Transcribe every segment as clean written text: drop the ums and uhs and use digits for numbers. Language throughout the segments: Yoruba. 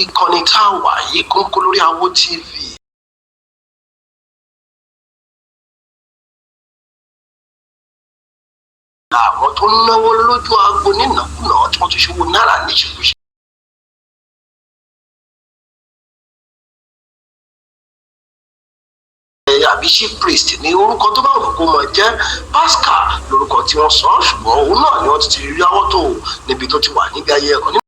Ìkànnì tá a wà yìí, Kónkó lórí Awo TV, àwọn tó ń náwó lójú agbo nínàkúnà, tí wọ́n tún ṣòwò náírà níṣekúṣe, àbí chief priest ní orúkọ tó bá wù kó máa jẹ́, Pascal lórúkọ tí wọ́n sọ, ṣùgbọ́n òun náà ni wọ́n ti rí àwọ̀ tó níbi tó ti wà níbi ayẹyẹ kan ní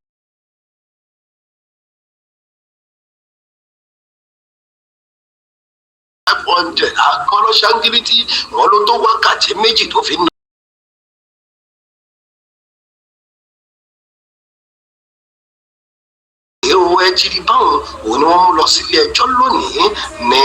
500 akọ́lọ́ ṣáńgílítì. Wọn ló tó wákàtí 2 tó fi ń èrò ẹ ti rí báwọn. Òun ni wọ́n mú lọ sílé ẹjọ́ lónìí ní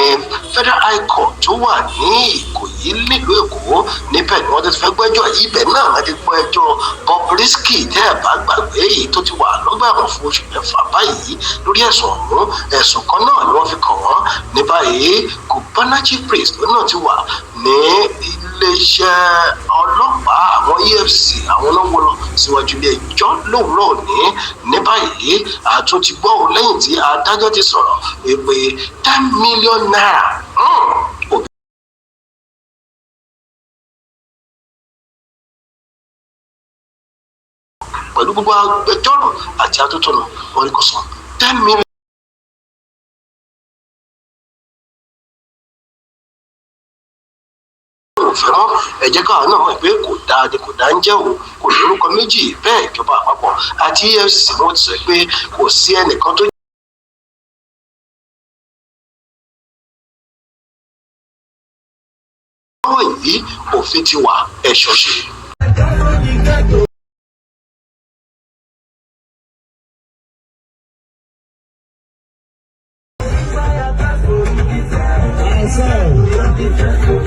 Federal High Court tó wà ní Ìkòyí nílùú Èkó. Níbẹ̀ ni wọ́n ti fẹ́ gbẹ́jọ́. Ibẹ̀ náà wọ́n ti gbọ́ ẹjọ́ Bobrisky, tẹ́ ẹ̀ bá gbàgbé, èyí tó ti wà lọ́gbà ẹ̀wọ̀n fún oṣù 6 báyìí lórí ẹ̀sùn ọ̀hún. Ẹ̀sùn kan náà ni wọ́n fi kàn wọ́n. Ní báyìí, Cubana Chief Priest náà ti wà ní iléeṣẹ́ ọlọ́pàá, àwọn EFCC, àwọn náà wọ́ lọ síwájú ilé ẹjọ́ lówùúrọ̀ òní. Ní báyìí, àtún ti gbọ́ òun lẹ́yìn tí adájọ́ ti sọ̀rọ̀ pé ₦10 million. Òbí pẹ̀lú gbogbo agbẹjọ́rò àti atótónu, wọn ni kò san 10 million. Ò fẹ́ mọ́. Ẹ jẹ́ káwa náà mọ̀ pé kò dáa ni, kò dáa ń jẹ́ o, kò lórúkọ méjì bẹ́ẹ̀. Ìjọba àpapọ̀ àti EFCC, wọ́n ti sọ pé kò sí ẹnìkan tó lọ́wọ́ yìí. Òfin ti wà, ẹ̀ṣọ́ ṣe. Yes, sir.